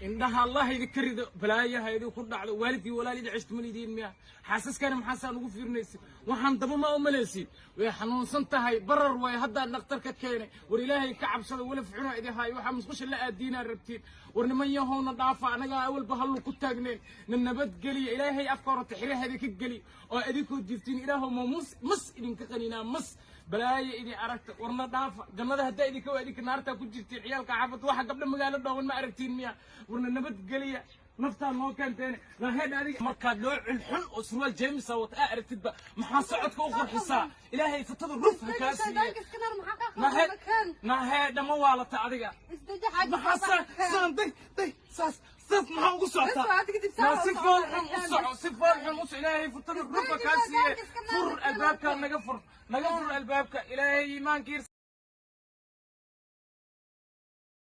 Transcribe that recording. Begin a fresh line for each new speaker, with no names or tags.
Indhaha Allah idinka rido, balaayaha idinku dhacdo. Waalidkii walaalidii ceshtuman idiin miya? Xaasaskana maxaasaan ugu fiirinaysa? Waxaan daba ma umalaysid, way xanuunsan tahay, barar way haddaa dhakhtarka keenay. War Ilaahay ka cabsada, walaf xuna idin haayo. Waxaa musqusha la aadiinaa rabtiin. War niman yahowna dhaafa, anagaa awalba hallu ku taagneen. Na nabadgeliya. Ilaahay afka horta xiraha idinka geli oo idinkoo jirtiin. Ilaahow ma mus mas idinka qaninaa, mas balaayo idin aragta. Warna dhaafa, jannada haddaa idinka waa idinka naartaa ku jirtiin. Ciyaalka xaafadda, waxa gabdha magaalo dhooban ma aragtiin miya? Warna nabadgeliya, naftaa noo keenteen. Laheed adiga markaad loo xunxun oo surwaal jeemisa wata aa aragtidba, maxaa socodka u qurxisaa? Ilaahay fatada ruf ha kaa siiye. Naheedha, ma waalata adiga? Maxaa saan day day saas saas maxaa ugu socotaa? Naa si fool xun u soco, si fool xun u soco. Ilaahay fatada ruf ha kaa siiye. Fur albaabka, naga fur, naga fur albaabka. Ilaahay iimaankiisa.